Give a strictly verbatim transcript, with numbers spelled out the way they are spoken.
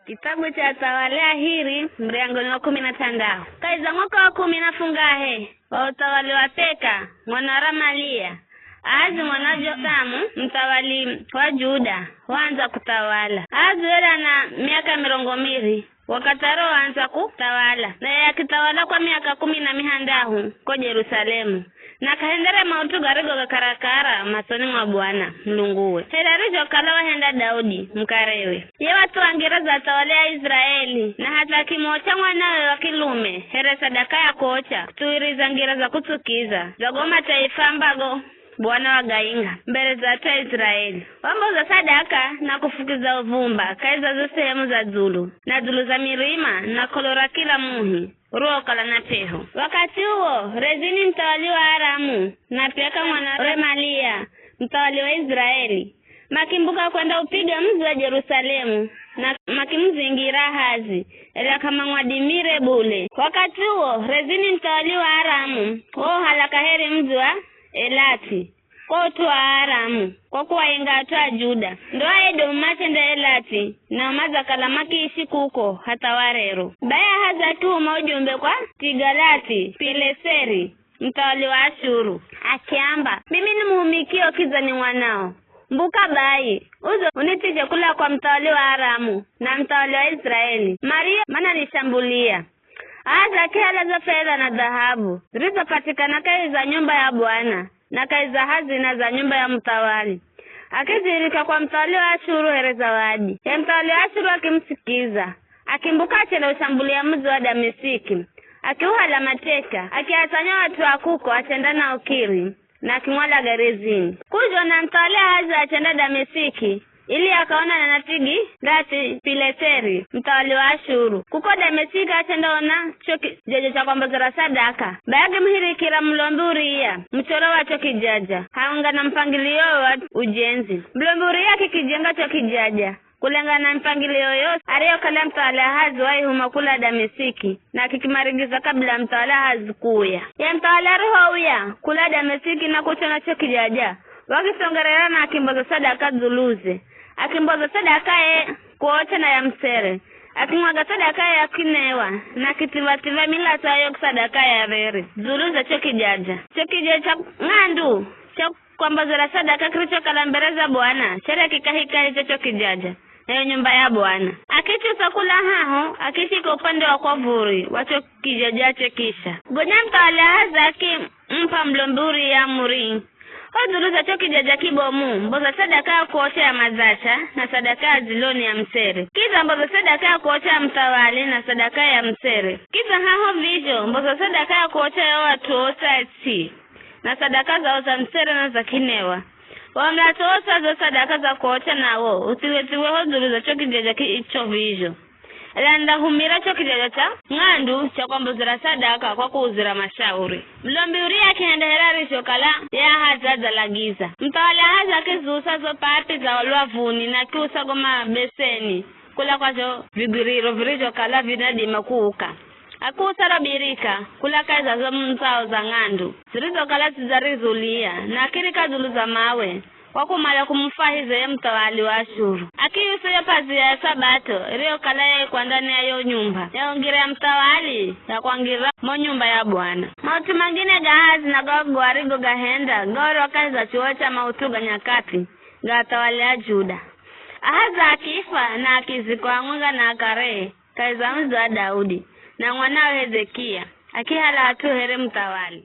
Kitabu cha Athawali a Hiri, muryango ni wa kumi na thandahu. Kahi za mwaka wa kumi na fungahe wa uthawali wa Peka mwana wa Ramalia, Ahazi mwana wa Jothamu, muthawali wa Juda, waandza kuthawala. Ahazi were ana miaka mirongo miri wakathi aroandza kuthawala, naye akithawala kwa miaka kumi na mihandahu ko Jerusalemu, na k'ahendere maut'u garigo ga karakara masoni mwa Bwana Mulunguwe, here arizhokala wahenda Daudi mukarewe. Ye wathuwangira za athawali a Iziraeli, na hatha akimuocha mwanawe wa kilume here sadaka ya kuocha, kuthuwiriza ngira za kutsukiza za go mataifa ambago Bwana wagainga mbere za at'u a Iziraeli. Wamboza sadaka na kufukiza uvumba kahi za zo sehemu za dzulu, na dzulu za mirima, na k'olo ra kila muhi uriwokala na p'eho. Wakathi uwo, Rezini muthawali wa Aramu, na Peka mwana wa Remalia, muthawali wa Iziraeli, makimbuka kwenda upiga mudzi wa Jerusalemu, na makimuzingira Ahazi, ela k'amamwadimire bule. Wakathi uwo, Rezini muthawali wa Aramu, wauhala kaheri mudzi wa Elathi, kwa ut'u wa Aaramu, kwa kuwainga at'u a Juda. Ndo Aedomu machenda Elathi, nao madzakala makiishi kuko hatha wa rero. Bai Ahazi akihuma ujumbe kwa Tigalathi-Pileseri, muthawali wa Ashuru, akiamba, "Mimi nimuhumikio kidza ni mwanao. Mbuka bai, uze unithije kula kwa muthawali wa Aramu na muthawali wa Iziraeli, mario mananishambulia." Ahazi akihala zo fedha na dhahabu zirizopatikana kahi za nyumba ya Bwana na kahi za hazina za nyumba ya muthawali, akiziv̱irika kwa muthawali wa Ashuru here zawadi. Ye muthawali wa Ashuru akimusikiza, akimbuka achende ushambulia mudzi wa Damesiki, akiuhala mateka, akiatsanya at'u a kuko achenda nao Kiri, na akimwalaga Rezini. K'uzhona muthawali Ahazi achenda Damesiki, ili akaonane na Tigalathi-Pileseri, muthawali wa Ashuru. Kuko Damesiki achendaona cho kijaja cha kwambozera sadaka. Bai akimuhirikira mulombi Uria muchoro wa cho kijaja, hamwenga na mpangilio wa ujenzi. Mulombi Uria akikijenga cho kijaja kulengana na mipangilio yosi ariyokala muthawali Ahazi waihuma kula Damesiki, na akikimarigiza kabila muthawali Ahazi kuuya. Ye muthawali arihouya kula Damesiki na kuchona cho kijaja, wakisongerera na akimboza sadaka dzuluze. Akimboza sadaka ye kuocha na ya musere, akimwaga sadaka ya kinewa, na akithiv̱athiv̱a milatso ya yo sadaka ya dheri dzulu za cho kijaja. Cho kijaja cha ng'andu cha kwambozera sadaka kirichokala mbere za Bwana, chere kikahikahi cha cho kijaja, nayo nyumba ya Bwana. Akichusa kula haho, akishika upande wa kwavuri wa cho kijaja chekisha. Gonya muthawali Ahazi akimup'a mulombi Uria amuri, "Ho dzulu za cho kijaja kibomu, mboza sadaka ya kuocha ya madzacha, na sadaka ya dziloni ya musere. Kidza mboza sadaka ya kuocha ya muthawali, na sadaka ya musere. Kidza haho vizho, mboza sadaka ya kuocha ya o at'u osi a ts'i, na sadaka zao za musere na za kinewa. Wo mulatso wosi wa zo sadaka za kuocha nawo, uthivwe-thivwe ho dzulu za cho kijaja ki-, cho vizho. Ela nindahumira cho kijaja cha ng'andu cha kwambozera sadaka kwa kuuzira mashauri." Mulombi Uria akihenda here arizhokala ye Ahazi adzalagiza. Muthawali Ahazi akizusa zo papi za lwavuni na akiusa go mabeseni kula kwa zho vigwiriro virizhokala vinadima kuuka. Akiusa ro birika kula kahi za zo ndzao za ng'andu zirizokala zidzarizulia, na akirika dzulu za mawe, kwa kumala kumufwahiza ye muthawali wa Ashuru. Akiusa yo pazia ya Sabato iriyokala yaikwa ndani ya yo nyumba ya ungira ya muthawali, ya kwangira mo nyumba ya Bwana. Maut'u mangine ga Ahazi na gago arigogahenda gaorwa kahi za chuwo cha maut'u ga nyakathi ga athawali a Juda. Ahazi akifwa na akizikwa hamwenga na akare kahi za mudzi wa Daudi, na mwanawe Hezekia akihala hat'u here muthawali.